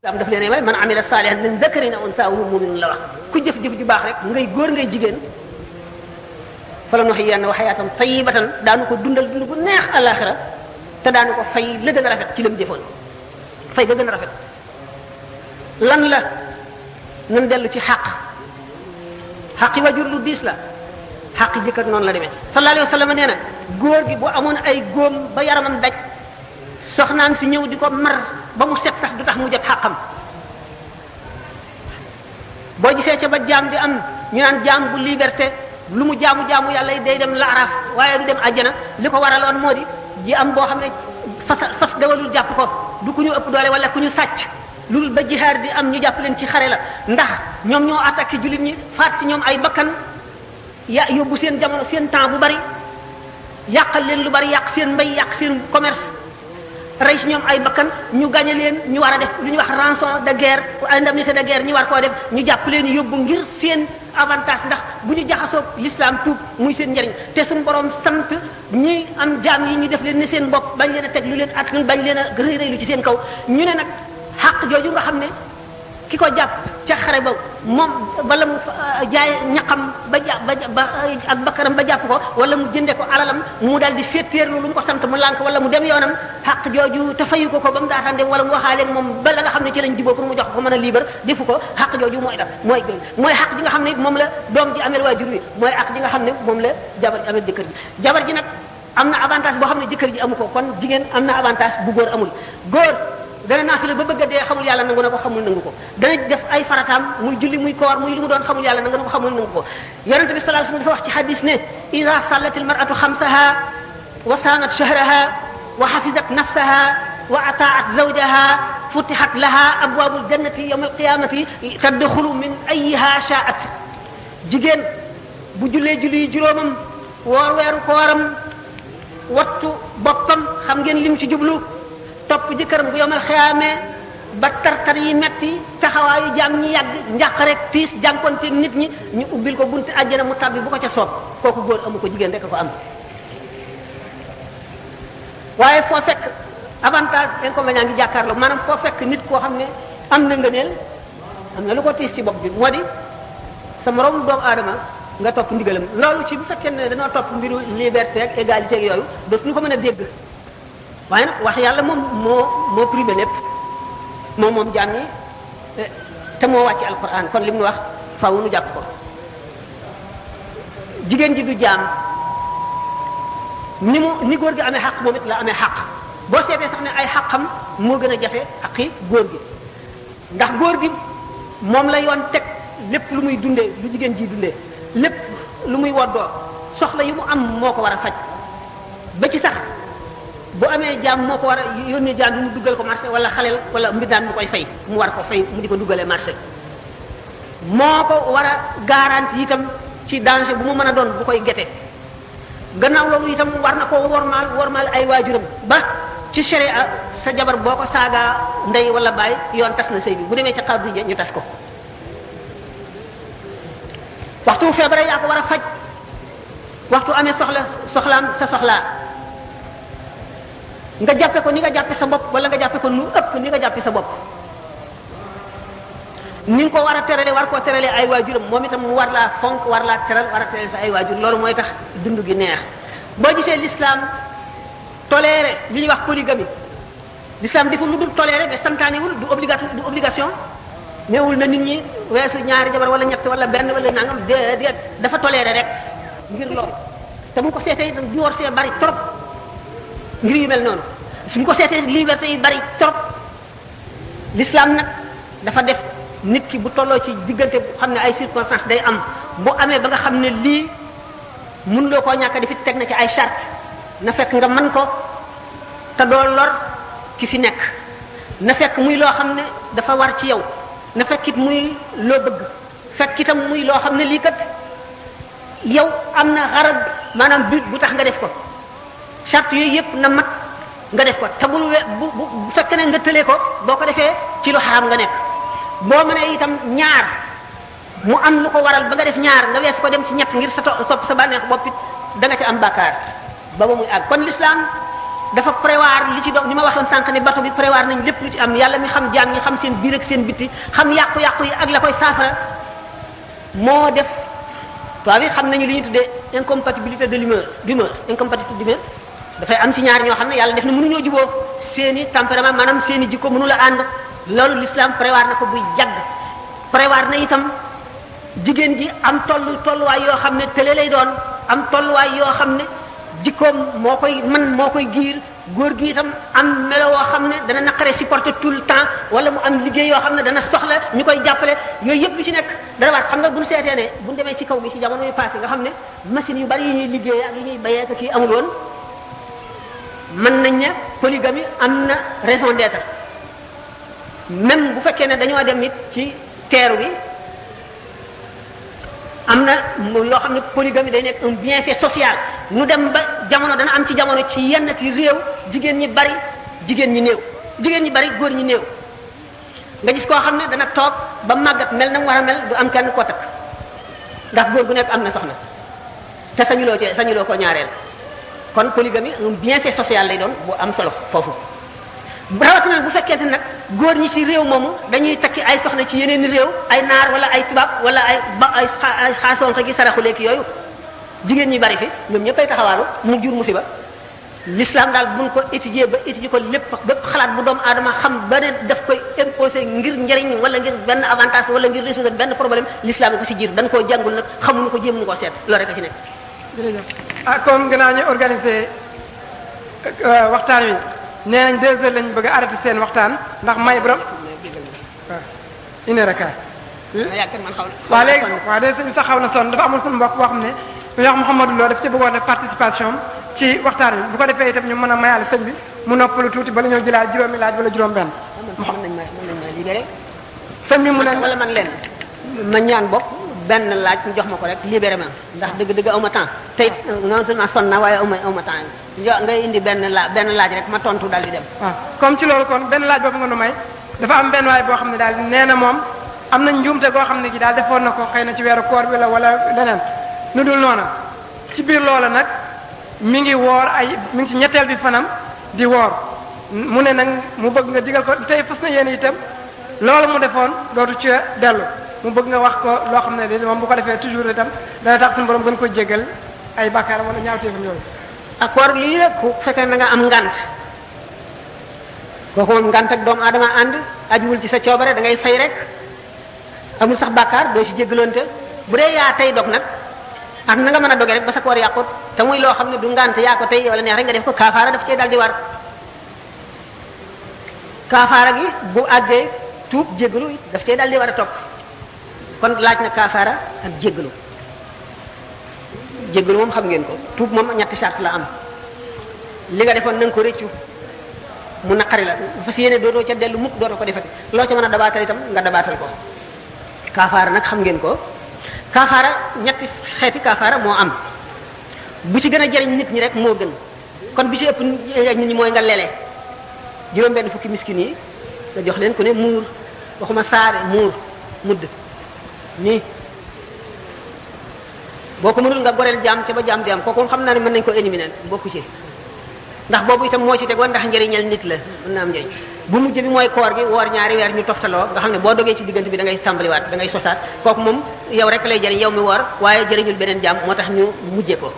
am daf leen yemale man amila salihan min dhakarin aw unsa wa huwa mu'minun la wax ku jëf-jëf ju baax rek ngay góor ngay jigéen fala nuhyiyannahu hayatan tayyibatan daanu ko dundal dund bu neex alaxira te daanu ko fay la gën a rafet ci lam jëfoon fay ba gën a rafet lan la nan dellu ci xaqi wajur lu diis la xaqi jëkkër noonu la demee sallallahu alayhi wa sallam nee na góor gi bu amoon ay góom ba yaramam daj soxnaam si ñëw di ko mar ba mu set sax du tax mu jot xaqam boo gisee ca ba jaam di am ñu naan jaam bu liberté lu mu jaamu yàlla yi day dem laaraaf waaye du dem àjjana li ko waraloon moo di ji am boo xam ne fas dawalul jàpp ko du ku ñu ëpp doole wala ku ñu sàcc loolu ba jihaar di am ñu jàpp leen ci xare la ndax ñoom ñoo attaqué jullit ñi faat ci ñoom ay bakkan yóbbu seen jamono seen temps bu bari yàqal leen lu bari yàq seen mbay yàq seen commerce rey ci ñoom ay bakkan ñu gañe leen ñu war a def lu ñuy wax rançon de guerre indemnité de guerre ñu war koo def ñu jàpp leen yóbbu ngir seen avantage ndax bu ñu jaxasoo l'islam tuub muy seen njëriñ te suñu borom sant ñi am jaam yi ñu def leen ne seen bopp bañ leen a teg lu leen at bañ leen a rëy rëylu ci seen kaw ñu ne nag xaq jooju nga xam ne ki ko jàpp ca xare ba moom wala mu jaay ñaqam ba ak bakkaram ba jàpp ko wala mu jënde ko alalam mu dal di féetéerlu lu mu ko sant mu lànk wala mu dem yoonam xaq jooju te fayu ko ba mu daataan dem wala mu waxaaleeg moom ba la nga xam ne ci lañ jiboo pour mu jox ko mën a libre defu ko xaq jooju mooy daf mooy xaq ji nga xam ne moom la doom ji amel waajur wi mooy xaq ji nga xam ne moom la jabar ji amel jëkkër ji jabar ji nag am na avantage boo xam ne jëkkër ji amu ko kon jigéen am na avantage bu góor amul góor dana naafila ba bëgg a dee xamul yàlla nangu na ko xamul nangu ko dana def ay farataam muy julli muy koor muy lu mu doon xamul yàlla nangu na ko xamul nangu ko yonente bi sallallahu alayhi wasallam dafa wax ci hadis ne ida sallatil mar'atu xamsaha wa saanat shahraha wa hafizat nafsaha wa ata'at zawjaha futihat laha abwabul jannati yawm alqiyamati tadkhulu min ayyiha sha'at jigéen bu jullee julli juróomam woor weeru kooram wattu boppam xam ngeen lim ci jublu topp jëkkëram bu yomal xiyaamee ba tartar yi metti taxawaayu jaam ñi yàgg njàq rek tiis jànkonteeg nit ñi ñu ubbil ko bunti àjjana mu tabbi bu ko ca soob kooku góor amu ko jigéen rek a ko am waaye foo fekk avantage inconvénient ngi jàkkaarloo maanaam foo fekk nit koo xam ne am na ngëneel am na lu ko tiis ci bopp bi moo di sa moroom doomu aadama nga topp ndigalam loolu ci bu fekkee ne dañoo topp mbiru liberté ak égalité ak yooyu dootuñu ko mën a dégg waaye nag wax yàlla moom moo privé lépp moom jaam ñi te moo wàcc alquran kon li mu wax faaw nu jàpp ko jigéen ji du jaam ni góor gi amee xaq moom it la amee xaq boo seetee sax ne ay xaqam moo gën a jafe xaqi góor gi ndax góor gi moom la yoon teg lépp lu muy dundee lu jigéen ji dundee lépp lu muy woddoo soxla yi mu am moo ko war a faj ba ci sax bu amee jaam moo ko war a yónnee jaam bi mu duggal ko marché wala xaleel wala mbindaan mu koy fay mu war ko fay mu di ko duggalee marché moo ko war a garantie itam ci danger bu mu mën a doon bu koy gete gannaaw loolu itam war na koo wormaal ay waajuram ba ci sharia sa jabar boo ko saagaa ndey wala baay yoon tas na sëy bi bu demee ca xaw bi ñu tas ko waxtu feebare yaa ko war a faj waxtu amee soxlaam sa soxlaa nga jàppe ko ni nga jàppe sa bopp wala nga jàppe ko lu ëpp ni nga jàppe sa bopp ni nga ko war a terale war koo terale ay waajuram moom itam mu war laa fonk war laa teral war a terale sa ay waajur loolu mooy tax dund gi neex boo gisee l'islam toléré li ñuy wax polygamie l'islam deful lu dul toléré mais santaanewul du obligation ñëwul na nit ñi weesu ñaari jabar wala ñett wala benn wala nangam déedéet dafa toléré rek ngir loolu te bu ko seetee divorce bari trop ngir yu mel noonu suñ ko seetee liberté yi bari trop l'islam nag dafa def nit ki bu tolloo ci diggante bu xam ne ay circonstances day am bu amee ba nga xam ne lii mënuloo koo ñàkk di fi teg na ci ay charte na fekk nga mën ko te doo lor ki fi nekk na fekk muy loo xam ne dafa war ci yow na fekk it muy loo bëgg fekk itam muy loo xam ne lii kat yow am na xarab maanaam but bu tax nga def ko charte yooyu yëpp na mat nga def ko te bu fekkee ne nga tëlee ko boo ko defee ci lu xaram nga nekk boo mënee itam ñaar mu am lu ko waral ba nga def ñaar nga wees ko dem ci ñett ngir sopp sa bànneex bopp it da nga ci am bàkkaar ba muy àgg kon l'islam dafa prévoir li ci doon ni ma waxoon sànq ne bato bi prévoir nañ lépp lu ci am yàlla mi xam jaam ñi xam seen biir ak seen bitti xam yàqu-yàqu yi ak la koy saafara moo def tubaab yi xam nañu li ñu tuddee incompatibilité de d'humeur incompatibilité d'humeur dafay am ci ñaar ñoo xam ne yàlla def na mënuñoo juboo seeni tempérament maanaam seeni jikko mënu la ànd loolu l'islam prévoir na ko buy yàgg prévoir na itam jigéen ji am tolluwaay yoo xam ne tële lay doon am tolluwaay yoo xam ne jikkoom moo koy giir góor gi itam am melo woo xam ne dana naqare supporter tout le temps wala mu am liggéey yoo xam ne dana soxla ñu koy jàppale yooyu yëpp lu ci nekk dana waat xam nga bu ñu seetee ne bu ñu demee ci kaw gi ci jamono yu passé nga xam ne machines yu bari yi ñuy liggéey ak yi ñuy bayee ak kii amul woon mën nañ ne polygamie am na raison d'être même bu fekkee ne dañoo dem it ci teeru bi am na loo xam ne polygamie day nekk un bienfait social nu dem ba jamono dana am ci jamono ci yenn ci réew jigéen ñi bari jigéen ñi néew jigéen ñi bari góor ñi néew nga gis koo xam ne dana toog ba màggat mel na mu war a mel du am kenn koo takk ndax góor gu nekk am na soxna te sañuloo ko ñaareel kon polygamie un bienfait social lay doon bu am solo foofu rawatina bu fekkente nag góor ñi ci réew moomu dañuy takki ay soxna ci yeneen réew ay naar wala ay tubaab wala ay xaasoonxe gi saraxuleeki yooyu jigéen ñi bari fi ñoom ñëppay taxawaalu mu jur musiba l'islam daal buñ ko étudier ba étudier ko lépp xalaat bu doomu aadama xam ba ne daf koy imposer ngir njëriñ wala ngir benn avantage wala ngir résoudre benn problème l'islam ko ci jiir dañ koo jàngul nag xamuñu ko jéemuñu koo seet loolu rek a ci nekk. ah kon gannaaw ñu organiser waxtaan wi nee nañ 2 heures lañ bëgg a arrêté seen waxtaan ndax may borom waaw une heure quart. waaw léegi waaw de sëñ sax xaw na sonn dafa amul suñu mbokk boo xam ne ñu wax Mouhamadou Lo daf ci bëggoon def participation ci waxtaan wi bu ko defee itam ñu mën a mayaale sëñ bi mu noppalu tuuti bala ñëw jëlaat juróomi laaj wala juróom-benn. mën nañ ma libéré. sëñ bi mu ne wala man leen ma ñaan bopp benn laaj ñu jox ma ko rek libéré ma ndax dëgg-dëgg aw ma temps tey non seulement sonn na waaye aw ma temps ngay indi benn laaj rek ma tontu daal di dem. waaw comme ci loolu kon benn laaj boobu nga nu may dafa am benn waay boo xam ne daal nee na moom am na njuumte goo xam ne gi daal defoon na ko xëy na ci weeru koor bi la wala leneen nu dul noona ci biir loola nag mi ngi ci ñetteel bi fanam di woor mu ne nag mu bëgg nga digal ko tey fas na yéen itam loolu mu defoon dootu ci dellu mu bëgg nga wax ko loo xam ne de moom bu ko defee toujours itam dana tax suñu borom gën ko jéggal ay bàkkaar wala ñaawteefam yooyu. accord lii la ku fekkee na nga am ngant kooku moom ngant ak doomu aadama ànd ajuwul ci sa coobare da ngay fay rek amul sax bàkkaar doo ci jéggaloonte bu dee yaa tey dog nag ak na nga mën a doge rek ba sa koor yàqut te muy loo xam ne du ngant yaa ko tey wala neex rek nga def ko kaafaara daf cee dal di war kaafaara gi bu àggee tuub jéggalu daf cee dal di war a topp kon laaj na kaafaara ak jéggalu jéggalu moom xam ngeen ko tuub moom ñetti charte la am li nga defoon na nga ko réccu mu naqari la fas yéene dootoo ca dellu mukk dootoo ko defati loo ca mën a dabaatal itam nga dabaatal ko kaafaara nag xam ngeen ko kaafaara ñetti xeeti kaafaara moo am bu ci gën a jariñ nit ñi rek moo gën kon bi ci ëpp nit ñi mooy nga lele juróom-benn fukki miskin yi nga jox leen ku ne muur waxuma saare muur mudd nii boo ko mënul nga goreel jaam ca ba jaam di am kooku xam naa ne mën nañ ko éliminer bokku ci ndax boobu itam moo ci tegoon ndax njëriñal nit la mën na am njëriñ bu mujj bi mooy koor gi woor ñaari weer ñu toftaloo nga xam ne boo dogee ci diggante bi da ngay tàmbaliwaat da ngay sosaat kooku moom yow rek lay jëriñ yow mi woor waaye jëriñul beneen jaam moo tax ñu mujjee ko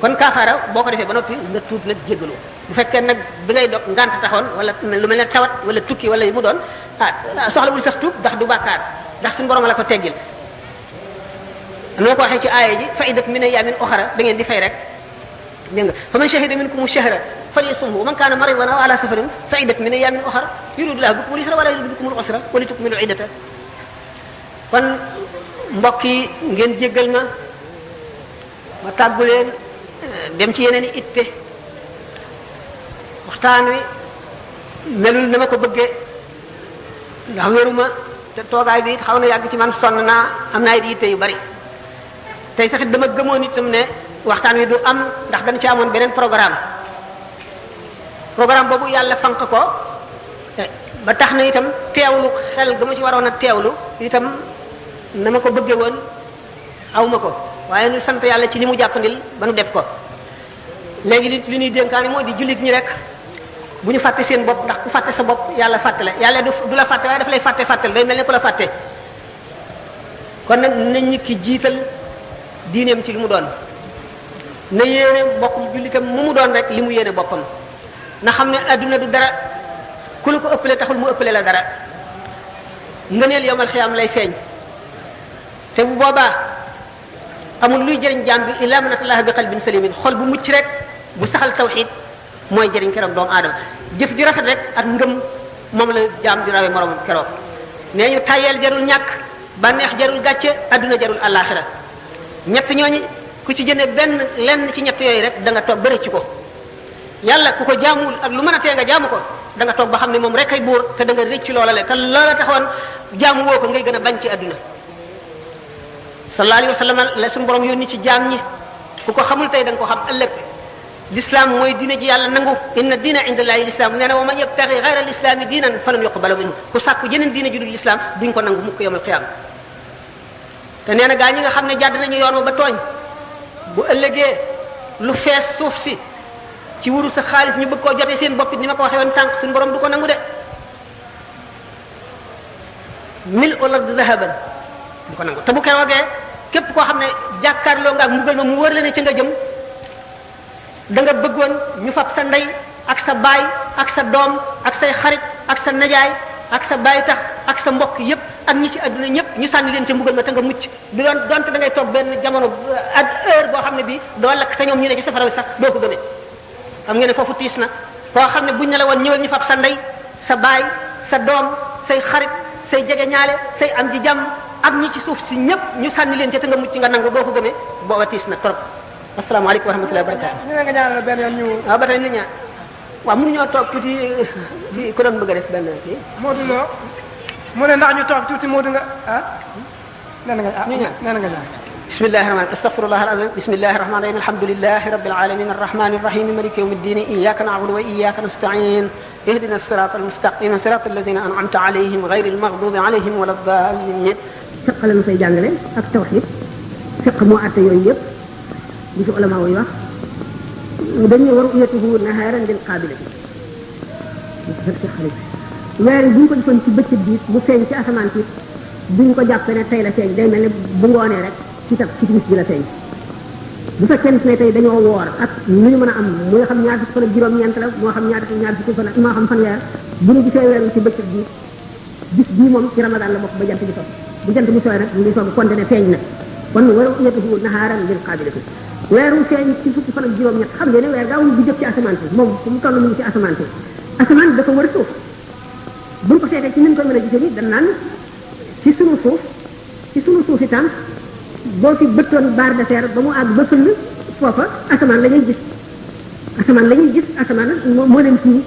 kon kaafaara boo ko defee ba noppi nga tuub nag jéggalu bu fekkee nag bi ngay dog ngant taxoon wala lu mel ne tawat wala tukki wala mu doon soxlawul sax tuub ndax du bàkkaar ndax suñu borom la ko teggil noo ko waxee ci aaya ji fa'idat min ayyamin ukhra da ngeen di fay rek dégg nga fa man shahida minkum shahra falyasumhu wa man kana maridan aw ala safarin fa'idat min ayyamin ukhra yuridu llahu bikum al-yusra wa la yuridu bikum al-usra wa litukmilu iddata kon mbokk yi ngeen jéggal ma tàggu leen dem ci yeneen i itte waxtaan wi melul na ma ko bëggee ndax wéruma te toogaay bi it xaw na yàgg ci man sonn naa am naa it yitte yu bari tey sax it dama gëmoon itam ne waxtaan wi du am ndax dañ ci amoon beneen programme boobu yàlla fanq ko ba tax na itam teewlu xel ga ma ci waroon a teewlu itam na ma ko bëggee woon aw ma ko waaye nu sant yàlla ci li mu jàppandil ba nu def ko léegi li ñuy dénkaani moo di jullit ñi rek bu ñu fàtte seen bopp ndax ku fàtte sa bopp yàlla fàtte la yàlla du la fàtte waaye daf lay fàttel day mel ne ku la fàtte kon nag nañ nit ki jiital diineem ci li mu doon na yéene bokkum jullitam mu doon rek li mu yéene boppam na xam ne adduna du dara ku la ko ëppale taxul mu ëppale la dara ngëneel yowmal xiyaam lay feeñ te bu boobaa amul luy jëriñ jaam bi illa man atallaha bi qalbin salimin xol bu mucc rek bu saxal tawxid mooy jëriñ keroog doomu aadama jëf ju rafet rek ak ngëm moom la jaam di rawe moromam keroog nee ñu tayeel jarul ñàkk bànneex jarul gàcce adduna jarul àllaaxira ñett ñooñu ku ci jënde lenn ci ñett yooyu rek da nga toog ba rëcc ko yàlla ku ko jaamuwul ak lu mën a tee nga jaamu ko da nga toog ba xam ne moom rek ay buur te da nga rëcc loola le te loola taxoon jaamu woo ko ngay gën a bañ ci adduna sallallahu alayhi wa sallam la suñu borom yónni ci jaam ñi ku ko xamul tey da nga ko xam ëllëg l'islam mooy diine ji yàlla nangu inna diina inda allahi l'islam nee na wa man yabtaxi xayra l'islami diinan falan yuqbala minhu ku sàkku jeneen diine ju dul l'islam duñ ko nangu mukk yawmal qiyaama te nee na gaa ñi nga xam ne jàdd nañu yoon ba tooñ bu ëllëgee lu fees suuf si ci wuru sa xaalis ñu bëgg koo jotee seen bopp ni ma ko waxee woon sànq suñu borom du ko nangu de mil ul ard dahaban du ko nangu te bu keroogee képp koo xam ne jàkkaarloo nga ak mbugal ma mu wër la ne ci nga jëm da nga bëggoon ñu fab sa ndey ak sa baay ak sa doom ak say xarit ak sa najaay ak sa baay tax ak sa mbokk yépp ak ñi ci adduna ñëpp ñu sànni leen ca mbugal ma te nga mucc du doon donte da ngay toog benn jamono ak heure boo xam ne bii doo lakk te ñoom ñu ne ci safara wi sax doo ko gëmee xam nga ne foofu tiis na koo xam ne buñ ne la woon ñëwal ñu fab sa ndey sa baay sa doom say xarit say jege ñaale say am ji jàmm ak ñi ci suuf si ñëpp ñu sànni leen ca te nga mucc nga nangu doo ko gëmee booba tiis na trop asalaamaaleykum wa rahmatullahi wa barakatuh. ñu ne nga ñaanal benn yoon ñu. waaw ba tey ñu ñaan waaw mënuñoo toog tuuti bi ku doon bëgg a def benn kii. Modou Lo mu ne ndax ñu toog tuuti Modou nga ah. nee na nga ah ñu ñaan nee na nga ñaan. bismillahi rahman astaghfirullah alazim bismillahi rahmani rahim alhamdulillahi rabbil alamin arrahmani arrahim maliki yawmiddin iyyaka na'budu wa iyyaka nasta'in ihdina as-sirata al-mustaqim sirata alladhina an'amta alayhim ghayril maghdubi alayhim waladdallin. fiq la ñu koy jàngale ak tawhid fiq moo àtte yooyu yëpp li ci ulama yi wax dañuy war uyatuhu naharan bil qabilati weer bu ñu ko defoon ci bëccëg bi bu feeñ ci asamaan si duñ ko jàpp ne tey la feeñ day mel ne bu ngoonee rek ci timis bi la feeñ bu fekkee ne tey dañoo woor ak lu ñu mën a am mu nga xam ñaar fukki fan ak juróom-ñeent la moo xam ñaar fukki fan ak moo xam fanweer bu ñu gisee weer ci bëccëg bi bis bii moom ci ramadan la bokk ba jant bi soog bu jant bi sooy nag ñu ngi soog konte ne feeñ na kon war uyatuhu naharan bil qabilati weeru feeñ ci fukki fan ak juróom-ñett xam ngeen ne weer gaawul bu jëf ci asamaan si moom fu mu toll mu ngi ci asamaan si asamaan dafa wër suuf buñ ko seetee ci ni ñu koy mën a gisee ni dañ naan ci sunu suuf itam boo fi bëttoon barre de fer ba mu àgg ba fëll foofa asamaan la ñuy gis asamaan moo leen fii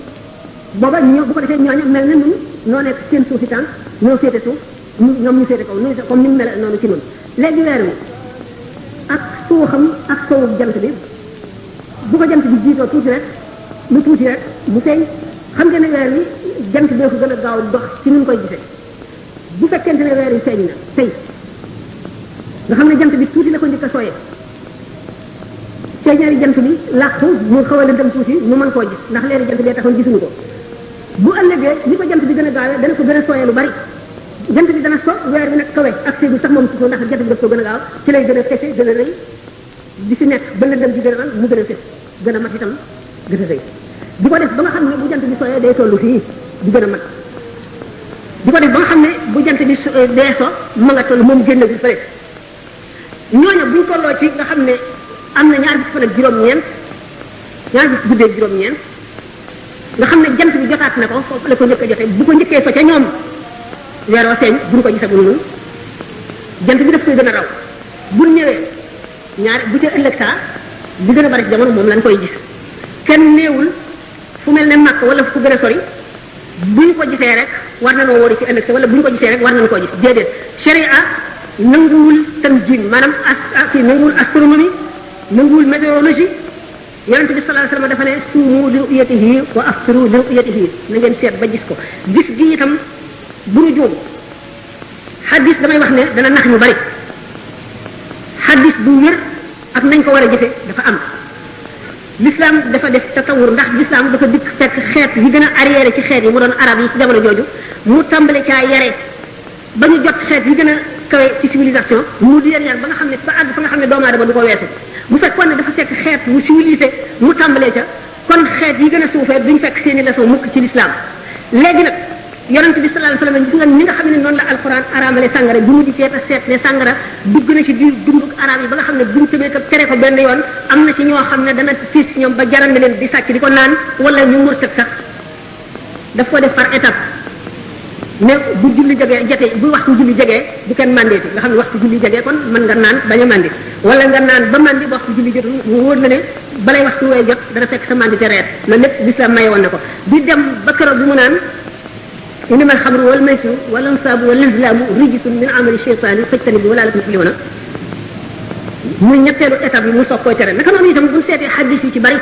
booba ñoo bu ko defee ñooñu mel na ñun noo nekk seen suuf itam ñoo féete suuf ñoom ñu féete kaw comme ni mu mel noonu ci noonu léegi weer wi ak suuxam ak soowu jant bi bu ko jant bi jiitoo tuuti rek lu tuuti rek mu feeñ xam nga ne weer wi jant bee ko gën a gaaw dox ci ni ñu koy gisee bu fekkente ne weer wi feeñ na tey nga xam ne jant bi tuuti la ko njëkk a sooyee feeñaari jant bi làqu mu xaw a lëndëm tuuti ñu mën koo gis ndax leeri jant bee taxoon gisuñu ko bu ëllëgee ni ko jant bi gën a gaawee dana ko gën a sooyee lu bari jant bi dana so weer bi nag kawe ak séedu sax moom ci ko ndax jant bi daf ko gën a gaaw ci lay gën a fese gën a rëy di si nekk ba lëndëm bi gën a mu gën a fes gën a mat itam gën a rëy di ko def ba nga xam ne bu jant bi sooyee day tollu fii di gën a mat di ko def ba nga xam ne bu jant bi dee so ma nga toll moom génn bi fële ñooñu buñ tolloo ci nga xam ne am na ñaar fukki fan ak juróom-ñeent ñaar fukki guddeeg juróom-ñeent nga xam ne jant bi jotaat na ko foofu la ko njëkk a jotee bu ko njëkkee so ca ñoom weeroo feeñ buñ ko gisagul ñun jant bi daf koy gën a raw buñ ñëwee ñaar bu ca ëllëg saa bi gën a bari ci jamono moom lañ koy gis kenn néewul fu mel ne màkk wala fu gën a sori buñ ko gisee rek war na noo wóori ci ëllëg sa wala buñ ko gisee rek war nañu koo gis déedéet sharia nanguwul tanjim maanaam kii nanguwul astronomie nanguwul météorologie yonente bi sallallahu alayhi wasallam dafa ne suumu li ru'yatihi wa aftiru li ru'yatihi na ngeen seet ba gis ko gis gi itam bu ñu juum xadis damay wax ne dana nax ñu bari xadis bu wér ak nañ ko war a jëfe dafa am l'islam dafa def tatawur ndax l'islam dafa dikk fekk xeet yi gën a arrière ci xeet yi mu doon arab yi ci jamono jooju mu tàmbale caa yare ba ñu jot xeet yi gën a kawe ci civilisation mu di leen yar ba nga xam ne ba àgg fa nga xam ne doomu aadama du ko weesu bu fekkoon ne dafa fekk xeet mu civilisé mu tàmbalee ca kon xeet yi gën a suufee duñ fekk seeni leçon mukk ci l'islam léegi nag yonent bi sallallahu alayhi wasallam gis nga ni nga xam ne noonu la alquran araamale sàngara bi mu di seet a seet ne sàngara dugg na ci biir dunduk arab yi ba nga xam ne buñ tëbee ko tere ko benn yoon am na ci ñoo xam ne dana fiis ñoom ba jaral na leen di sàcc di ko naan wala ñu murtat sax daf ko def par étape mais bu julli jotee bu waxtu julli jegee bu kenn mandeeti nga xam ne waxtu julli jegee kon mën nga naan bañ a mandi wala nga naan ba mandi ba waxtu julli jotul mu wóor na ne balay waxtu wooy jot dana fekk sa mandi te reet loolu lépp l'islam maye woon na ko di dem ba keroog bi mu naan innama alxamru wal maysiru wal ansaabu wal azlaamu rijsun min amali shaytaani fajtanibuuhu la'allakum tuflihuun muy ñetteelu étape bi mu soog koy tere naka noonu itam bu ñu seetee xaddis yi ci bari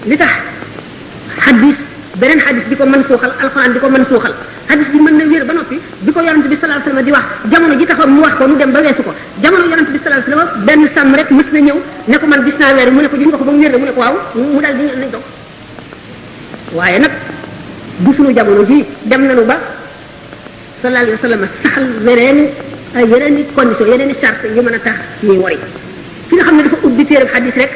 li tax xaddis beneen xaddis di ko mën suuxal alxuraan di ko mën suuxal xaddis bi mën na wér ba noppi bi ko yonent bi sallallahu alayhi wasallam di wax jamono ji taxaw mu wax ko mu dem ba weesu ko jamono yonent bi sallallahu alayhi wasallam benn sàmm rek mës na ñëw ne ko man gis naa weer mu ne ko gis nga ko ba mu wér mu ne ko waaw mu daal di ñëw nañ ko waaye nag bu sunu jamono ji dem nañu ba sallallahu alayhi wasallam saxal yeneen i condition yeneen i charte yu mën a tax ñuy wori ki nga xam ne dafa ubbi téere xadis rek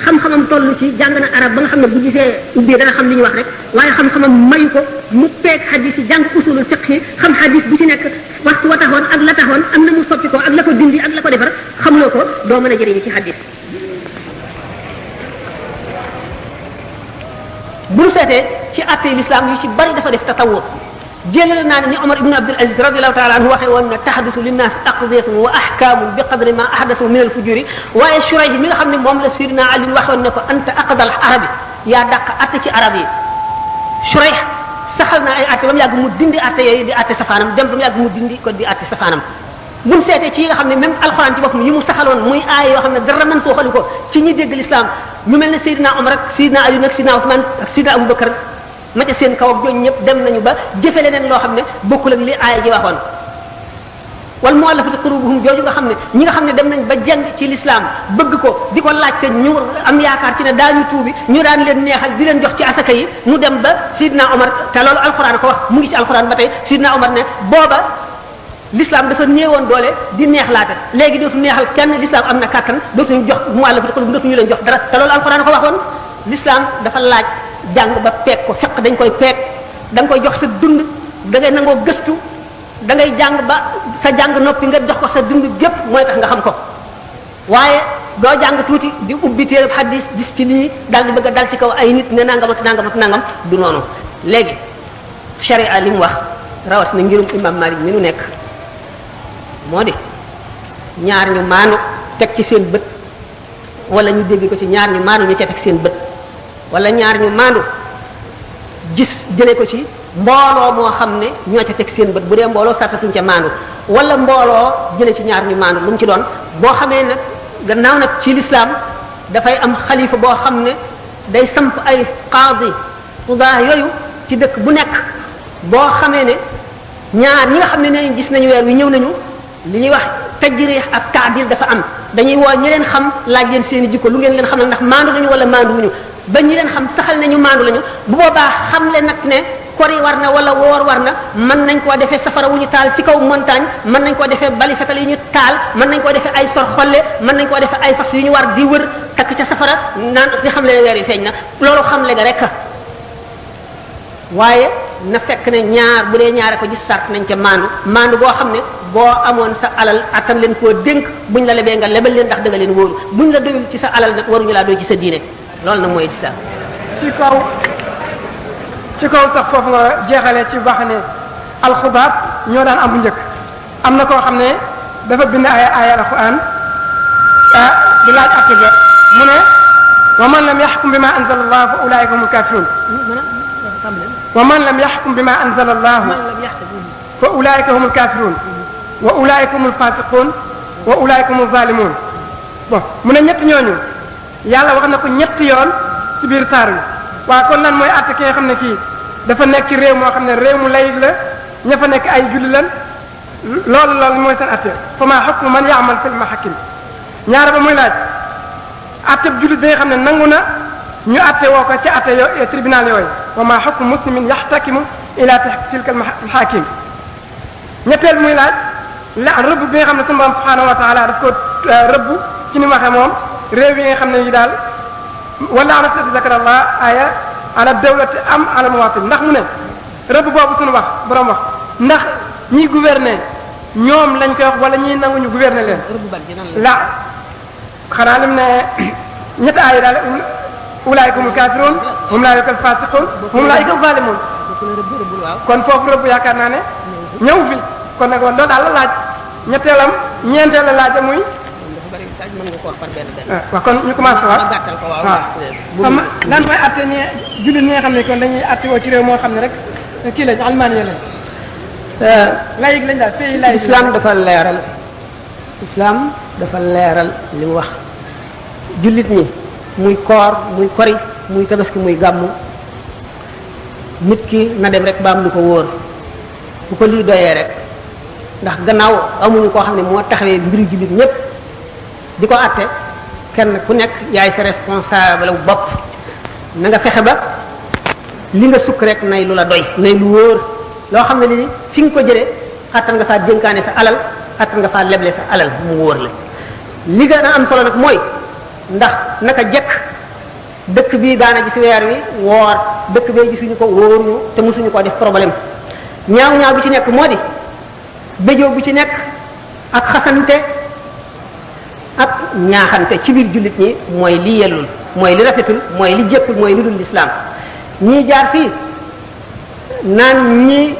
xam-xamam toll ci jàng na arab ba nga xam ne bu gisee ubbi dana xam li ñu wax rek waaye xam-xamam mayu ko mu peeg xadis yi jàng usulul fiqh yi xam xadis bu ci nekk waxtu wa taxoon ak la taxoon am na mu soppi ko ak la ko dindi ak la ko defar xamuloo ko doo mën a jëriñu ci xadis bu ñu seetee ci àtte l'islam yu ci bari dafa def tatawur jëlal naa ne ni Omar ibn Abdul Aziz radiyallahu ta'ala anhu waxee woon ne tahaddusu linnaas aqdiyatun wa ahkaamun bi qadri ma ahdathu min al-fujuri waaye Shurayh mi nga xam ne moom la Sidina Ali waxoon ne ko anta aqdal arabi yaa dàq àtte ci arab yi Shurayh saxal na ay àtte ba mu yàgg mu dindi àtte yooyu di àtte safaanam dem ba mu yàgg mu dindi ko di àtte safaanam bu ñu seetee ci yi nga xam ne même alxuraan ci boppam yi mu saxaloon muy aay yoo xam ne dara mën suuxali ko ci ñi dégg l'islam ñu mel ne Seydina Omar ak Seydina Ali ak Seydina Ousmane ak Seydina Aboubacar ma ca seen kaw ak jooju ñëpp dem nañu ba jëfe leneen loo xam ne bokkul ak li aaya ji waxoon wal mu'allafati qulubuhum jooju nga xam ne ñi nga xam ne dem nañ ba jàng ci l'islam bëgg ko di ko laajte ñu am yaakaar ci ne daañu tuubi ñu daan leen neexal di leen jox ci asaka yi mu dem ba Seydina Omar te loolu alxuraan ko wax mu ngi ci alxuraan ba tey Seydina Omar ne booba l'islam dafa néewoon doole di neexlaate léegi dootu neexal kenn l'islam am na kàttan dootuñu jox mu'allafati qulubuhum dootuñu leen jox dara te loolu alxuraan ko waxoon l'islam dafa laaj jàng ba peeg ko fekk dañ koy peeg da nga koy jox sa dund da ngay nangoo gëstu da ngay jàng ba sa jàng noppi nga jox ko sa dund gépp mooy tax nga xam ko waaye doo jàng tuuti di ubbi téereb hadis gis ci lii daal di bëgg a dal ci kaw ay nit ne nangam ak nangam ak nangam du noonu léegi sharia li mu wax rawat na ngirum imam Malik mi nu nekk moo di ñaar ñu maanu teg ci seen bët wala ñu dégg ko ci ñaar ñu maanu ñu ca teg seen bët wala ñaar ñu maandu gis jëlee ko ci mbooloo moo xam ne ñoo ca teg seen bët bu dee mbooloo sartatuñ ca maandu wala mbooloo jëlee ci ñaar ñu maandu lu mu ci doon boo xamee nag gannaaw nag ci l'islam dafay am xalifa boo xam ne day samp ay qaadi qudaa yooyu ci dëkk bu nekk boo xamee ne ñaar ñi nga xam ne nee gis nañu weer wi ñëw nañu li ñuy wax tajrih ak taadil dafa am dañuy woo ñi leen xam laaj leen seen i jikko lu ngeen leen xam ndax maandu nañu wala maandu wuñu ba ñi leen xam saxal nañu maandu lañu bu boobaa xam le nag ne kori war na wala woor war na mën nañ koo defee safara wu ñu taal ci kaw montagne mën nañ koo defee bali fetal yi ñu taal mën nañ koo defee ay sor xolle mën nañ koo defee ay fas yu ñu war di wër takk ca safara naan di xam le weer yi feeñ na loolu xam le nga rek waaye na fekk ne ñaar bu dee ñaare ko gis sart nañ ca maandu boo xam ne boo amoon sa alal attan leen koo dénk buñ la lebee nga lebal leen ndax da nga leen wóoru buñ la doyul ci sa alal nag waruñu laa doy ci sa diine loolu nag mooy islam ci kaw sax foofu nga jeexalee ci wax ne alxubaab ñoo daan am bu njëkk am na koo xam ne dafa bind ay alquran di laaj atte ba mu ne wa man lam yaxkum bi ma anzala allah fa ulaika humul kafirun wa man lam yaxkum bi ma anzala allah fa ulaika humul kafirun wa ulaika humul fasiqun wa ulaika humul zalimun bon mu ne ñett ñooñu yàlla wax na ko ñetti yoon ci biir saar wi waaye kon lan mooy àtte ki nga xam ne kii dafa nekk ci réew moo xam ne réew mu layig la ña fa nekk ay julli lan loolu mooy seen àtte fa maa hukmu man ya'mal fil mahakim ñaara ba muy laaj àtte jullit bi nga xam ne nangu na ñu atte woo ko ci atte tribunal yooyu wa ma hukmu muslimin yaxtakimu ila tilka almahakim ñetteel muy laaj la rëbb bi nga xam ne sunu borom subhanahu wa taala daf ko rëbb ci ni mu waxee moom réew yi nga xam ne yi daal wala anastati zakarallah aya ala dawlati am ala muwatin ndax mu ne rëbb boobu suñu wax borom wax ndax ñiy gouverner ñoom lañ koy wax wala ñiy nanguñu gouverner leen la xanaa lim ne ñetti aaya daal ulaayika humul kaafiruun hum ulaayika al faasiquun hum ulaayika zaalimuun kon foofu rëbb yaakaar naa ne ñëw fi kon nag loolu daal la laaj ñetteelam ñeenteel la laaj muy waaw kon ñu commencé waaw lan mooy atte ñi jullit ñi nga xam ne kon dañuy atte woo ci réew moo xam ne rek kii lañ almaani lañ layig lañ daal pays layig islam dafa leeral li mu wax jullit ñi muy koor muy kori muy tabaski muy gàmmu nit ki na dem rek ba am lu ko wóor bu ko lii doyee rek ndax gannaaw amuñu koo xam ne moo taxawee mbiru jullit ñépp di ko àtte kenn ku nekk yaay sa responsable bopp na nga fexe ba li nga sukk rek nay lu la doy nay lu wóor loo xam ne ni fi nga ko jëlee attan nga faa dénkaane sa alal attan nga faa leble sa alal mu wóor la li gën a am solo nag mooy ndax naka jekk dëkk bii daana gis weer wi woor dëkk bee gisuñu ko wóoruñu te mosuñu ko def problème ñaaw bi ci nekk moo di béjoo bu ci nekk ak xasante ak ñaaxante ci biir jullit ñi mooy li yellul mooy li rafetul mooy li jékkul mooy li dul lislaam ñii jaar fii naan ñii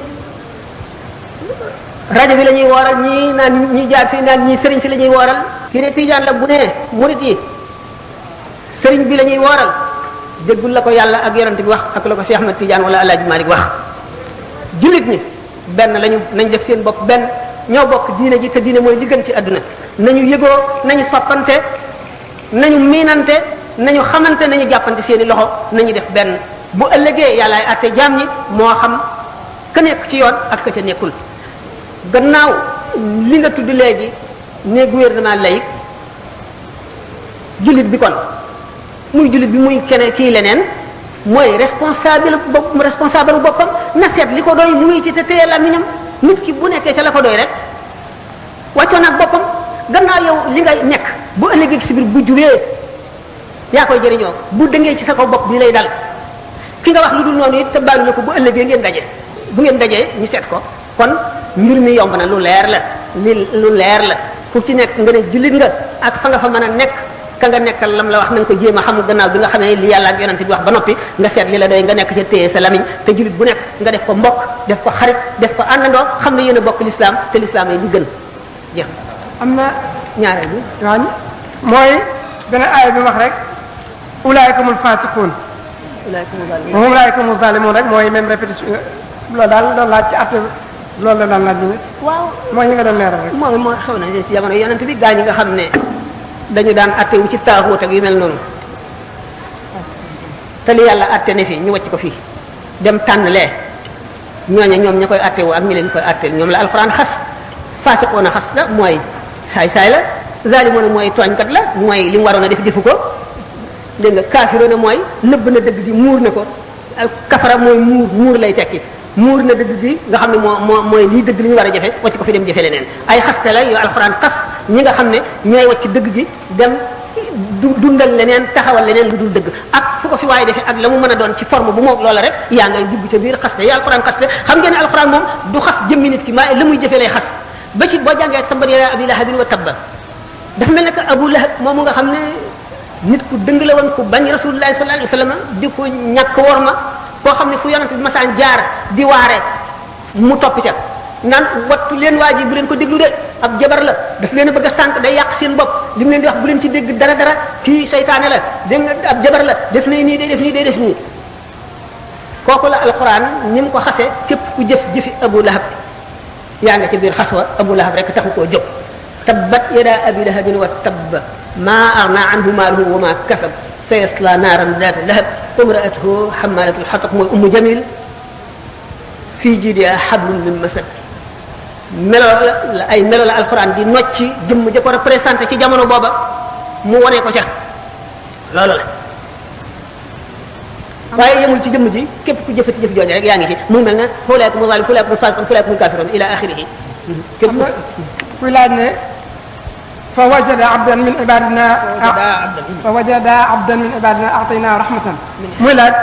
rajo bi la ñuy wooral ñii naan ñii jaar fii naan ñii sëriñ si la ñuy wooral kii ne tijaan la bu ne murit yi sëriñ bi la ñuy wooral déggul la ko yàlla ak yonent bi wax ak la ko Cheikh Ahmed Tidiane wala El Hadj Malick wax jullit ñi benn lañu nañ def seen bopp benn ñoo bokk diine ji te diine mooy li gën ci àdduna nañu yëgoo nañu soppante nañu miinante nañu xamante nañu jàppante seeni loxo nañu def benn bu ëllëgee yàllaay àtte jaam ñi moo xam ka nekk ci yoon ak ka ca nekkul gannaaw li nga tudd léegi ne gouvernement laïque jullit bi kon muy jullit bi muy keneen kii leneen mooy responsable boppam na seet li ko doy mu ngi ci te téye làmmiñam nit ki bu nekkee ca la ko doy rek wàccoon ak boppam gannaaw yow li nga nekk bu ëllëgee ci biir bu jubee yaa koy jëriñoo bu dëngee ci sa kaw bopp bi lay dal ki nga wax lu dul noonu it te baalu na ko bu ëllëgee ngeen daje bu ngeen dajee ñu seet ko kon mbir mi yomb na lu leer la lu leer la fu ci nekk nga ne jullit nga ak fa nga fa mën a nekk ka nga nekkal lam la wax na nga ko jéem a xam gannaaw bi nga xamee li yàlla ak yonent bi wax ba noppi nga seet li la doy nga nekk ca téye sa lamiñ te jullit bu nekk nga def ko mbokk def ko xarit def ko àndandoo xam ne yéen a bokk l'islam te l'islam yi li gën jeex am na ñaareel bi waaw mooy beneen aaya bi wax rek ulaayikumul faasiquun ulaayikumul zaalimuun rek mooy même répétition loolu daal loolu laaj ci affaire loolu la daan laaj bi waaw mooy ñi nga doon leeral rek moo xew na ci jamono yonent bi gaa ñi nga xam ne dañu daan attewu ci taaxuut ak yu mel noonu te li yàlla atte ne fii ñu wàcc ko fii dem tànn lee ñooña ñoom ña koy attewu ak ñi leen koy atteel ñoom la alxuraan xas faasiqoona xas la mooy saay-saay la zaalimoona mooy tooñkat la mooy li mu waroon a def defu ko dégg nga kaafiroona mooy nëbb na dëgg gi muur na ko kafara mooy muur lay tekki muur na dëgg gi nga xam ne mooy lii dëgg li ñu war a jafe wàcc ko fi dem jafe leneen ay xaste la yoo alxuraan xas ñi nga xam ne ñooy wàcc dëgg gi dem dundal leneen taxawal leneen lu dul dëgg ak fu ko fi waaye defee ak la mu mën a doon ci forme bu moom loola rek yaa ngay dugg ca biir xaste yi alxuraan xaste xam ngeen ne alxuraan moom du xas jëmmi nit ki maa la muy jëfee lay xas ba ci boo jàngee tabbat yadaa abii lahabin wa tabba dafa mel ne que Abu Lahab moomu nga xam ne nit ku dëng la woon ku bañ rasulullahi sallallahu alayhi wasallam di ko ñàkk worma koo xam ne fu yonent bi masaan jaar di waare mu topp ca naan wattu leen waa ji bu leen ko déglu de ab jabar la daf leen a bëgg a sànq day yàq seen bopp li mu leen di wax bu leen ci dégg dara kii saytaane la dégg nga ab jabar la def nay nii day def nii day def nii kooku la alquran ni mu ko xasee képp ku jëfi Abu Lahab yaa nga ci biir xas wa Abu Lahab rek taxu koo jóg tabbat yadaa abi lahabin wa tabba maa aghnaa anhu maaluhu wa maa kasab sayasla naaran zaata lahab wa imra'atuhu hammalatal hatab mooy Ummu Jamil fii jiidihaa hablum min masad melo la ay melo la alquran di nocci jëmm ja ko représenté ci jamono booba mu wone ko ca loolu la waaye yemul ci jëmm ji képp ku jëfati jëf jooju rek yaa ngi ci mu mel ne xooleeku mu zalim xooleeku mu fasiqun xooleeku mu kaafiroon ila axirihi képp kuy laaj ne fa wajada abdan min ibadina fa wajada abdan min ibadina atayna rahmatan muy laaj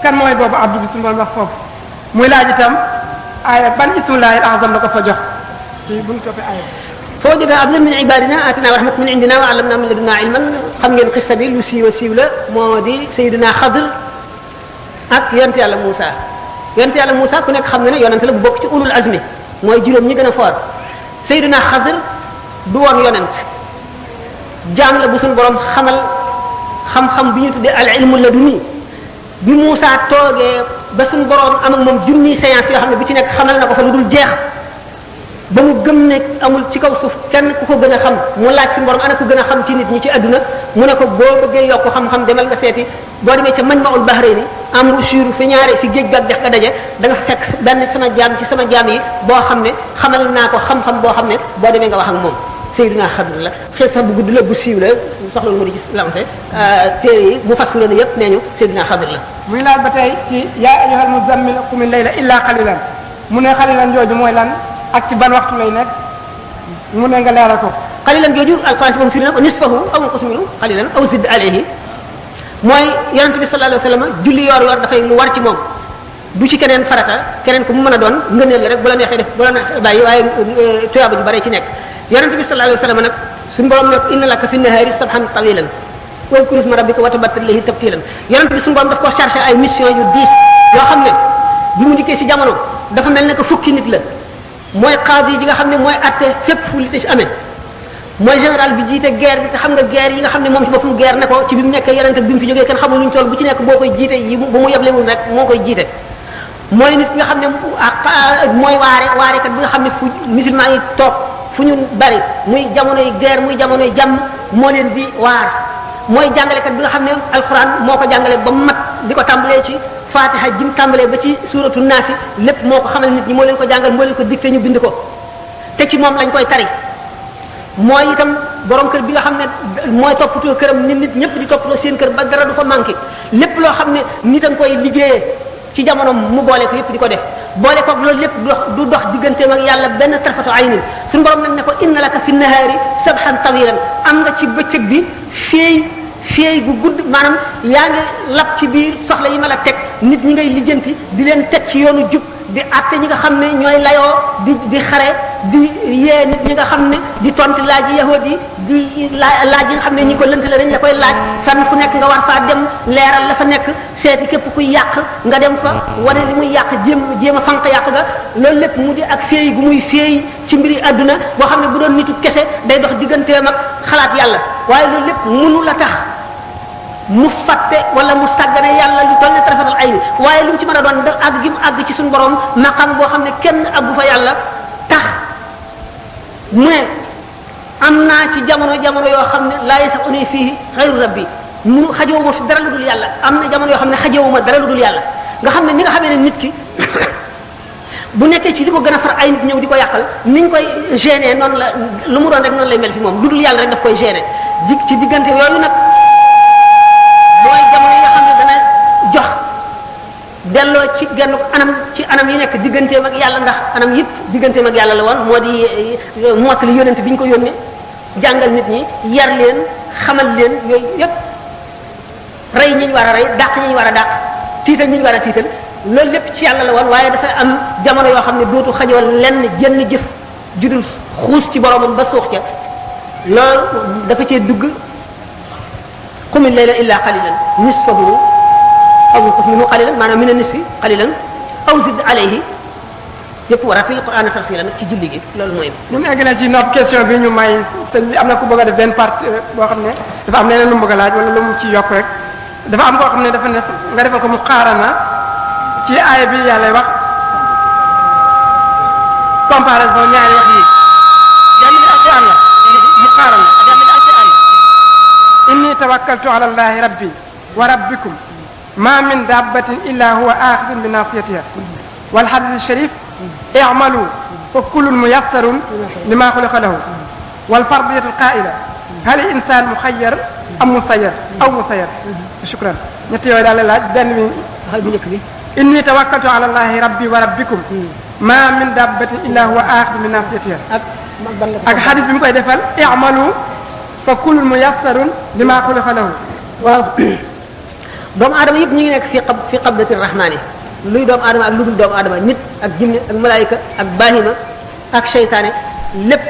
kan mooy boobu abdu bi suñu doon wax foofu muy laaj itam aaya ban ismullahi azam la ko fa jox ci buñ toppee aaya fa wajada abdan min ibadina atina rahmatan min indina wa allamna min ladunna ilman xam ngeen xista bi lu siiw a siiw la moo di sayyidina Xadr ak yonent yàlla Moussa yonent yàlla Moussa ku nekk xam nga ne yonent la bu bokk ci ulul azmi mooy juróom ñi gën a foor sayyidina Xadr du woon yonent jaam la bu suñu borom xamal xam-xam bi ñu tuddee al ilmu laduni bi Moussa toogee ba suñu borom am ak moom junniy séance yoo xam ne bi ci nekk xamal na ko fa lu dul jeex ba mu gëm ne amul ci kaw suuf kenn ku ko gën a xam mu laaj suñu borom ana ku gën a xam ci nit ñi ci àdduna mu ne ko boo bëggee yokk xam-xam demal nga seeti boo demee ca Majma'ul Bahrayni am rushuru fi ñaare fi géej ga dex ga daje da nga fekk benn sama jaam ci sama jaam yi boo xam ne xamal naa ko xam-xam boo xam ne boo demee nga wax ak moom Seydina Xadr la xëy sax bu gudd la bu siiw la soxla mu di ci lamte téere yi mu fas loolu yëpp nee ñu Seydina Xadr la muy laaj ba tey ci yaa ayyuhal muzammil qum al-layla illa qalilan mu ne qalilan jooju mooy lan ak ci ban waxtu lay nekk mu ne nga leeral ko qalilan jooju alquran moom firi na ko nisfahu aw inqus minhu qalilan aw zid alayhi mooy yonent bi sallallahu alayhi wa sallam julli yor dafay lu war ci moom du ci keneen farata keneen ku mu mën a doon ngëneel la rek bu la neexee def bu la neexee bàyyi waaye tuyaaba ju bare ci nekk yonent bi sallallahu alayhi wa sallam nag suñu borom nag inna laka fi nahaari sabhan tawilan wadkur isma rabbika wa tabattal ilayhi tabtilan yonent bi suñu borom daf ko chargé ay mission yu diis yoo xam ne bi mu dikkee ci jamono dafa mel ne que fukki nit la mooy qaadi ji nga xam ne mooy atte fépp fu li ci amee mooy général bi jiite guerre bi te xam nga guerre yi nga xam ne moom ci boppam guerre ne ko ci bi mu nekkee yonent bi mu fi jógee kenn xamul luñ toll bu ci nekk boo koy jiite yi bu mu yeblewul rek moo koy jiite mooy nit nga xam ne mooy waarekat bi nga xam ne fu musulman yi toog fu ñu bari muy jamonoy guerre muy jamonoy jàmm moo leen di waar mooy jàngalekat bi nga xam ne alquran moo ko jàngale ba mu mat di ko tàmbalee ci fatiha ji mu tàmbalee ba ci suratu naasi lépp moo ko xamal nit ñi moo leen ko jàngal moo leen ko dicté ñu bind ko te ci moom lañ koy tari mooy itam borom kër bi nga xam ne mooy toppatoo këram nit ñëpp di toppatoo seen kër ba dara du fa manqué lépp loo xam ne nit a nga koy liggéeyee ci jamono mu boole ko yëpp di ko def boole ko loolu lépp du dox digganteem ak yàlla benn tarfatu aynin suñu borom nag ne ko inna laka fi nahaari sabhan tawilan am nga ci bëccëg bi féey gu gudd maanaam yaa ngi lab ci biir soxla yi ma la teg nit ñi ngay lijjanti di leen teg ci yoonu jub di àtte ñi nga xam ne ñooy layoo di xare di yee nit ñi nga xam ne di tontu laaj yi yahud yi di laaj yi nga xam ne ñi ko lënt la dañ la koy laaj fenn fu nekk nga war faa dem leeral la fa nekk seeti képp kuy yàq nga dem fa wane li muy yàq jéem a fanq yàq ga loolu lépp mu di ak féey gu muy féey ci mbiri àdduna boo xam ne bu doon nitu kese day dox digganteem ak xalaat yàlla waaye loolu lépp mënu la tax mu fàtte wala mu sàggane yàlla lu toll ne tarafatal ay ni waaye lu mu ci mën a doon da àgg gi mu àgg ci suñu borom maqam boo xam ne kenn àggu fa yàlla tax mu ne am naa ci jamono yoo xam ne laa yasauni fii xayru rabbi munu xajowuma fi dara lu dul yàlla am na jamono yoo xam ne xajowuma dara lu dul yàlla nga xam ne ni nga xamee ne nit ki bu nekkee ci li ko gën a far ay nit ñëw di ko yàqal ni ñu koy gêner noonu la lu mu doon rek noonu lay mel fi moom lu dul yàlla rek daf koy gêner ci diggante yooyu nag mooy jamono yi nga xam ne dana jox delloo ci genn anam yi nekk digganteem ak yàlla ndax anam yëpp digganteem ak yàlla la woon moo di mottali yónent bi ñu ko yónnee jàngal nit ñi yar leen xamal leen yooyu yëpp rey ñi ñu war a rey dàq ñi ñu war a dàq tiital ñi ñu war a tiital loolu lépp ci yàlla la woon waaye dafa am jamono yoo xam ne dootu xajoo lenn jënn jëf judul xuus ci boromam ba suux ca loolu dafa cee dugg qumil layla illa qalilan nisfahu aw inqus minhu qalilan maanaam min an-nisfi qalilan aw zid alayhi yëpp war a fi Qur'an tartilan ci julli gi loolu mooy. ñu egg na ci nopp question bi ñu may sëñ bi am na ku bëgg a def benn partie boo xam ne dafa am leneen lu mu bëgg a laaj wala lu mu ci yokk rek dafa am koo xam ne dafa ne nga defal ko mu xaarana ci aaya bi yàlla wax comparaison ñaari wax yi. yaa ngi alquran la mu xaarana. inni tawakkaltu ala allahi rabbi wa rabbikum ma min dabbatin illa huwa akhidun bi nasiyatiha wal hadith sharif i'malu fa kullun muyassarun lima khuliqa lahu wal fardiyatu qa'ila hal insan mukhayyar am musayyar aw musayyar shukran ñett yooyu daal la laaj benn bi waxal bu njëkk bi inni tawakkaltu ala allahi rabbi wa rabbikum ma min dabbatin illa huwa akhidun min nasiyatiha ak xadis bi mu koy defal i'malu fa kullun muyassarun lima xuliqa lahu. waaw doomu aadama yëpp ñu ngi nekk fi qabdati rahmaani luy doomu aadama ak lu dul doomu aadama nit ak jinne ak malaayika ak bahima ak seytaane lépp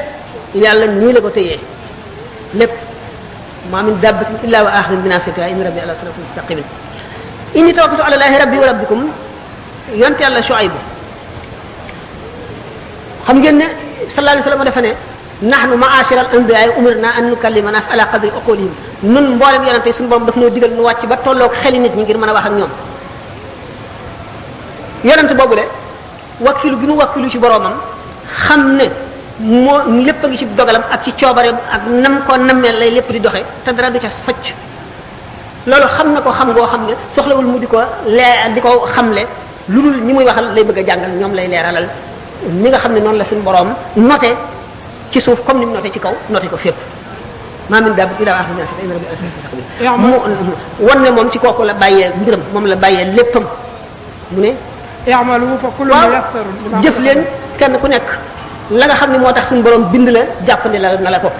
yàlla nii la ko téyee lépp ma min dabbatin illa wa akhidun bi nasiyatiha inna rabbi ala siratin mustaqim inni tawakkaltu ala allahi rabbi wa rabbikum yonte yàlla Shuayb xam ngeen ne sallallahu alayhi wa sallam dafa ne nahnu ma'ashira al-anbiya umirna an nukallima nas ala qadri uqulihim nun mboolem yonente suñu borom daf noo digal nu wàcc ba tolloog xeli nit ñi ngir mën a wax ak ñoom yonente boobu de wakkilu gi mu wakkilu ci boromam xam ne moo lépp a ngi ci dogalam ak ci coobareem ak nam ko nammeel lay lépp di doxe te dara du ca facc loolu xam na ko xam ngoo xam ne soxlawul mu di ko di ko xamle lu dul ñi muy waxal lay bëgg a jàngal ñoom lay leeralal ni nga xam ne noonu la suñu borom noté ci suuf comme ni mu noté ci kaw noté ko fépp maa min daabbatin illaa aaxidu bi naasiyatihaa mu won ne moom ci kooku la bàyyee mbiram moom la bàyyee léppam mu ne i'malu fa kullun muyassarun jëf leen kenn ku nekk la nga xam ne moo tax suñu borom bind la jàppandi la na la ko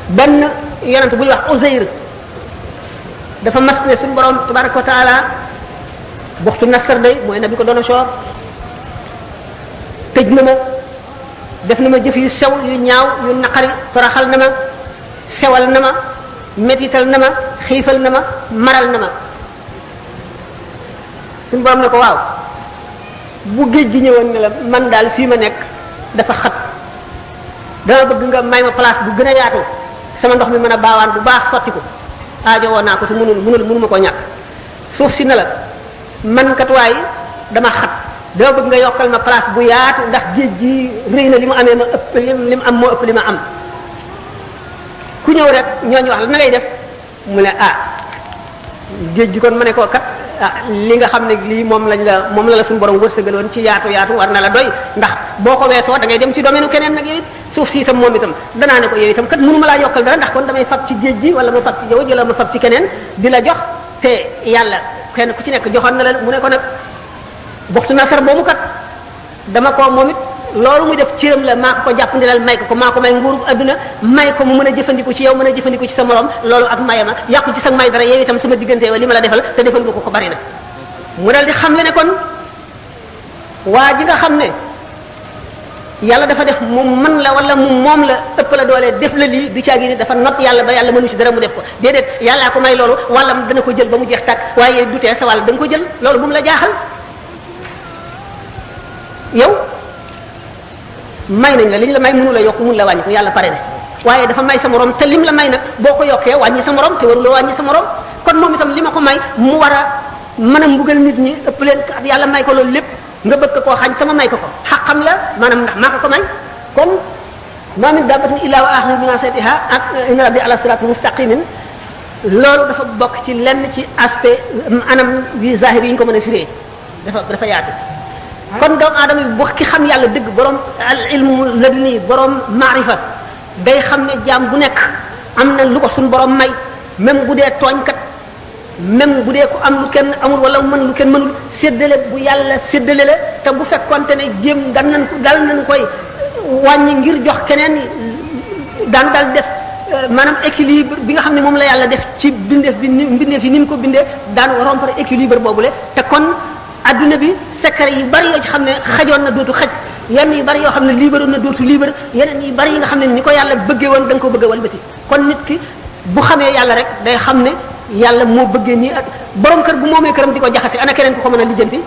benn yonent bu ñuy wax Uzayr dafa mas ne suñu borom tabaraka wa taala buxtu Nasr day mooy na bi ko doon a soor tëj na ma def na ma jëf yu sew yu ñaaw yu naqari toroxal na ma sewal na ma metital na ma xiifal na ma maral na ma suñu borom ne ko waaw bu géej gi ñëwoon ne la man daal fii ma nekk dafa xat dama bëgg nga may ma place bu gën a yaatu sama ndox mi mën a baawaan bu baax sotti ko aajo woon naa ko te mënu ma koo ñàkk suuf si ne la man kat waay dama xat dama bëgg nga yokkal ma place bu yaatu ndax géej gi rëy na li mu amee ma ëpp li mu am moo ëpp li ma am ku ñëw rek ñooñu wax la na ngay def mu ne géej gi kon ma ne koo kat li nga xam ne lii moom la la suñu borom wërsëgaloon ci yaatu war na la doy ndax boo ko weesoo da ngay dem ci domaine keneen nag yow it suuf si itam moom itam danaa ne ko yow itam kat mënu ma laa yokkal dara ndax kon damay fab ci géej gi wala ma fab ci yow wala ma fab ci keneen di la jox te yàlla kenn ku ci nekk joxoon na la mu ne ko nag buxtu Nasr boobu kat dama ko moom it loolu muy def cëram la maa ko jàppandilal may ko maa ko may nguuru adduna may ko mu mën a jëfandiku ci yow mën a jëfandiku ci sa morom loolu ak mayama yàqu ci sa may dara yow itam sama diggante li ma la defal te defal nga ko bari na mu dal di xam le ne kon waa ji nga xam ne yàlla dafa def moom mën la wala mu moom la ëpp la doole def la lii du caagi ni dafa not yàlla ba yàlla mënu ci dara mu def ko déedéet yàllaa ko may loolu wala dana ko jël ba mu jeex tàkk waaye du tee sa wàll da nga ko jël loolu bu mu la jaaxal yow may nañ la li ñu la may mënu la yokk mënu la wàññi ko yàlla pare na waaye dafa may sa morom te lim la may nag boo ko yokkee wàññi sa morom te waruloo wàññi sa morom kon moom itam li ma ko may mu war a mën a mbugal nit ñi ëpp leen at yàlla may ko loolu lépp nga bëgg koo xañ sama may ko xaqam la maanaam ndax maa ko may kon ma min dabbatin illa wa akhidun bi nasiyatiha ak inna rabbi ala siratin mustaqimin loolu dafa bokk ci lenn ci aspect anam yu zahir yi ñu ko mën a firee dafa yaatu kon doomu aadama bi ki xam yàlla dëgg borom al ilmu laduni borom maarifa day xam ne jaam bu nekk am na lu ko suñu borom may même bu dee tooñkat même bu dee ko am lu kenn amul wala mën lu kenn mënul séddale bu yàlla séddale la te bu fekkonte ne jéem dal nañ koy wàññi ngir jox keneen daan dal def maanaam équilibre bi nga xam ne moom la yàlla def ci bindeef bi mbindeef yi ni mu ko bindee daan rompre équilibre boobule te kon adduna bi secret yu bari yoo ci xam ne xajoon na dootu xaj yenn yu bari yoo xam ne libre na dootu libre yeneen yu bari yi nga xam ne ni ko yàlla bëggee woon da nga ko bëgg a walbati kon nit ki bu xamee yàlla rek day xam ne yàlla moo bëggee nii ak borom kër bu moomee këram di ko jaxase ana keneen ku ko mën a lijjanti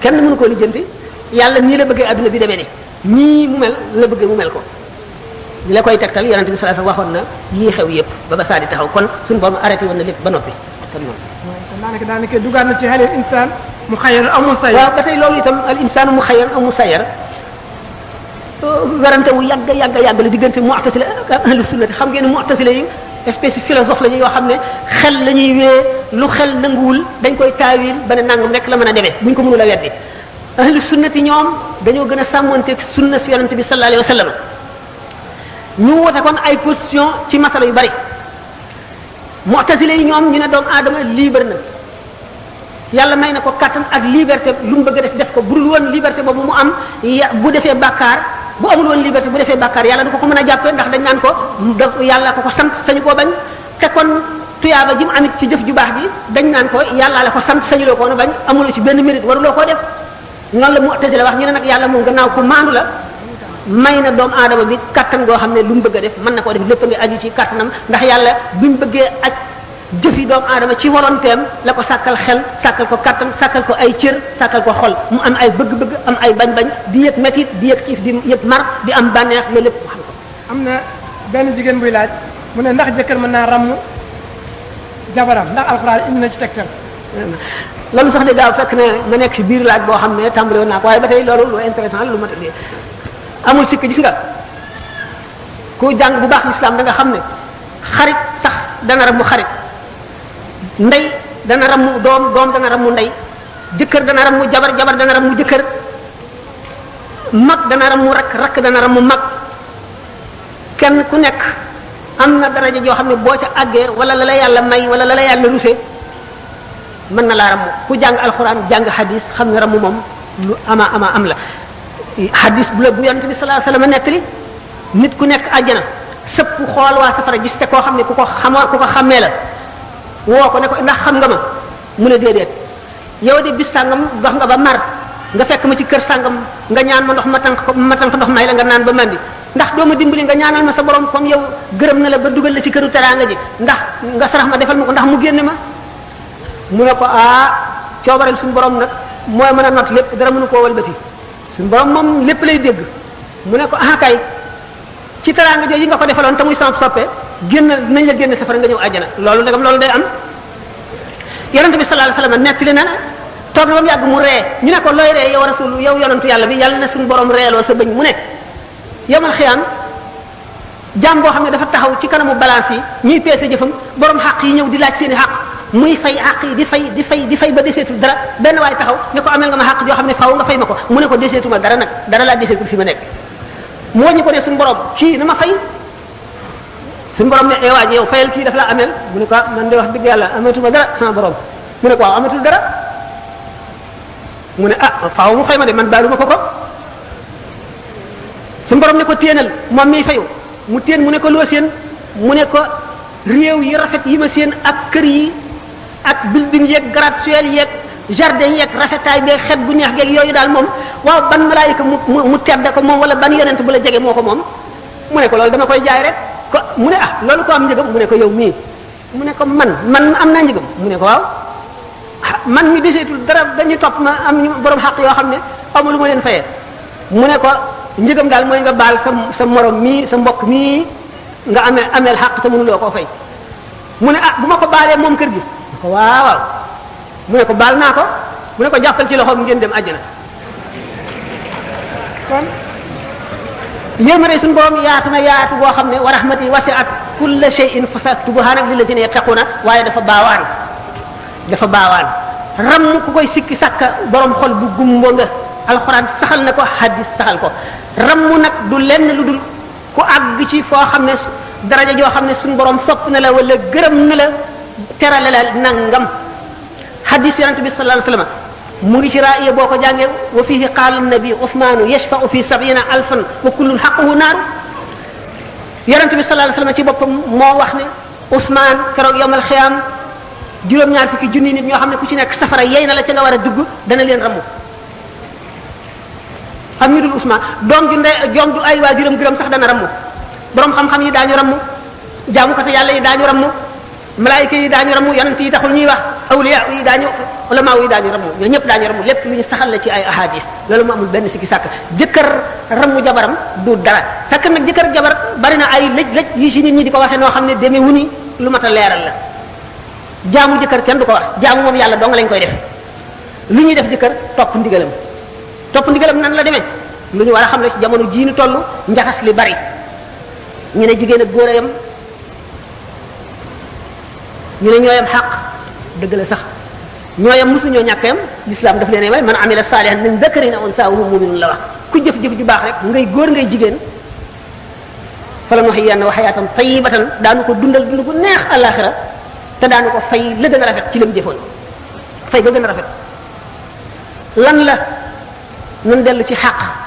kenn mënu koo lijjanti yàlla nii la bëggee adduna bi demee ni nii mu mel la bëggee mu mel ko li la koy tegtal yonente bi sallallahu alayhi wasallam waxoon na yii xew yëpp ba saa di taxaw kon suñu borom arrêté woon na lépp ba noppi kon noonu daanaka dugaat na ci halil insaan mu xayar amul sayar waaw ba tey loolu itam al insaan mu xayar amul sayar werante wu yàgg la diggante mu'tazila ak ahlu sunnati xam ngeen ne mu'tazila yi espèce philosophe la ñu yoo xam ne xel la ñuy wee lu xel nanguwul dañ koy taawil ba ne nangam rek la mën a demee buñ ko mënul a weddi ahlu sunnati ñoom dañoo gën a sàmmanteeg sunna si yonente bi sallallahu alayhi wa sallam ñu wote kon ay position ci masala yu bari mu'tazile yi ñoom ñu ne doomu aadama libre na yàlla may na ko kattan ak liberté lu mu bëgg a def ko bu dul woon liberté boobu mu am bu defee bàkkaar bu amul woon liberté bu defee bàkkaar yàlla du ko mën a jàppee ndax dañ naan ko yàlla ko sant sañu koo bañ te kon tuyaaba ji mu amit ci jëf ju baax ji dañ naan ko yàlla la ko sant sañuloo ko woon a bañ amuloo ci benn mérite waruloo koo def noonu la mu'tazila wax ñu ne nag yàlla moom gannaaw ku maandu la may na doomu aadama bi kattan goo xam ne lu mu bëgg a def mën na koo def lépp nga aju ci kattanam ndax yàlla bi mu bëggee aj jëfi doomu aadama ci volontéem la ko sàkkal xel sàkkal ko kattan sàkkal ko ay cër sàkkal ko xol mu am ay bëgg-bëgg am ay bañ-bañ di yëg métit di yëg xiif di yëg mar di am bànneex loolu lépp mu xam ko. am na benn jigéen buy laaj mu ne ndax jëkkër mën naa ràmm jabaram ndax alxuraan indi na ci tegtal. loolu sax de daaw fekk ne nga nekk ci biir laaj boo xam ne tàmbali woon naa ko waaye ba tey loolu lu intéressant lu mat a amul sikk gis nga ku jàng bu baax l'islam da nga xam ne xarit sax dana ràmm xarit. ndey dana rammu doom dana rammu ndey jëkkër dana rammu jabar dana rammu jëkkër mag dana rammu rakk dana rammu mag kenn ku nekk am na daraja joo xam ne boo ca àggee wala la la yàlla may wala la la yàlla rusé mën na laa rammu ku jàng alxuraan jàng hadis xam ne rammu moom lu ama am la hadis bu la bu yonent bi sallallahu alayhi wasallam nettali nit ku nekk àjjana sëpp xool waa safara gis te koo xam ne ku ko xàmmee la woo ko ne ko ndax xam nga ma mu ne déedéet yow de bis sàngam dox nga ba mar nga fekk ma ci kër sàngam nga ñaan ma ndox ma tànk ndox may la nga naan ba mandi ndax doo ma dimbali nga ñaanal ma sa borom comme yow gërëm na la ba dugal la ci këru teraanga ji ndax nga sarax ma defal ma ko ndax mu génne ma mu ne ko coobareel suñu borom nag mooy mën a not lépp dara mënu koo walbati suñu borom moom lépp lay dégg mu ne ko kay ci teraanga jooju nga ko defaloon te muy sama soppe nañ la génn safara nga ñëw àjjana loolu ndegam loolu day am yonent bi sallallahu alayhi wasallam nettali na toog na ba mu yàgg mu ree ñu ne ko looy ree yow rasul yow yonentu yàlla bi yàlla na suñu borom reeloo sa bëñ mu ne yomal xiyaam jaam boo xam ne dafa taxaw ci kanamu balance yi ñuy peese jëfam borom xaq yi ñëw di laaj seeni xaq muy fay xaq yi di fay ba deseetul dara benn waay taxaw ne ko amel nga ma xaq joo xam ne faaw nga fay ma ko mu ne ko deseetuma dara nag dara laa deseetul fi ma nekk mu wàññi ko ne suñu borom kii na ma fay suñu borom ne waa ji yow fayal kii daf la amel mu ne ko man de wax dëgg yàlla amatuma dara sama borom mu ne ko waaw amatul dara mu ne faaw mu fay ma de man baaluma ko suñu borom ne ko téenal moom miy fayu mu téen mu ne ko loo seen mu ne ko réew yi rafet yi ma seen ak kër yi ak building yeeg gratte-ciel yeeg jardin yeeg rafetaay beeg xet bu neex geeg yooyu daal moom waaw ban malaayika mu tedd ko moom wala ban yonent bu la jege moo ko moom mu ne ko loolu dama koy jaay rek ko mu ne loolu ko am njëgam mu ne ko yow mii mu ne ko man am naa njëgam mu ne ko waaw man mi deseetul dara dañu topp ma am ñu borom xaq yoo xam ne amul lu ma leen fayee mu ne ko njëgam daal mooy nga baal sa morom mii sa mbokk mii nga ameel xaq te mënuloo koo fay mu ne bu ma ko baalee moom kër gi mu ko waaw mu ne ko baal naa ko mu ne ko jàppal ci loxoom ngeen dem àjjana kon yéemare suñu borom yaatu na yaatu boo xam ne wa rahmati wasi'at kulla shay'in fasaktubuha nag lillazina yattaquna waaye dafa baawaan ram ku koy sikki sàkka borom xol bu gumbo nga alxuraan saxal na ko hadis saxal ko rammu nag du lenn lu dul ku àgg ci foo xam ne daraja joo xam ne suñu borom sopp na la wala gërëm na la terale la nangam hadis yonente bi sallallahu alayhi wasallam mu ngi ci raaya boo ko jàngee wa fihi qaala nabi Usmaanu yashfa'u fi 70,000 wa kullun haqquhu naaru yonente bi sallallahu alayhi wasallam ci boppam moo wax ne Usmaan keroog yawmal xiyaam juróom-ñaar fukki junni nit ñoo xam ne ku ci nekk safara yey na la ca nga war a dugg dana leen ramu xam ñu dul Usmaan doom ju ay waajuram gërëm sax dana ramu borom xam-xam yi daañu ramu jaamukatu yàlla yi daañu ramu malaayika yi daañu ramu yonent yi taxul ñuy wax awliya yi daañu ulama yi daañu ramu ñoo ñëpp daañu ramu lépp lu ñu saxal la ci ay ahadis loolu mu amul benn sikki sàkk jëkkër ramu jabaram du dara fekk nag jëkkër jabar bari na ay lëj yi ci nit ñi di ko waxee noo xam ne demee wuni lu mat a leeral la jaamu jëkkër kenn du ko wax jaamu moom yàlla dong lañ koy def lu ñuy def jëkkër topp ndigalam nan la demee lu ñu war a xam ne ci jamono jii ñu toll njaxas li bari ñu ne jigéen ak góor a yam ñu ne ñooyam xaq dëgg la sax ñooyam mosuñoo ñàkk yam l'islam daf leen yemale man amila salihan min dhakarin aw unsa wa huwa mu'minun la wax ku jëf-jëf ju baax rek ngay góor ngay jigéen falanuhyiyannahu hayatan tayyibatan daanu ko dundal dund gu neex àllaxira te daanu ko fay la gën a rafet ci lam jëfoon fay ga gën a rafet lan la nun dellu ci xàq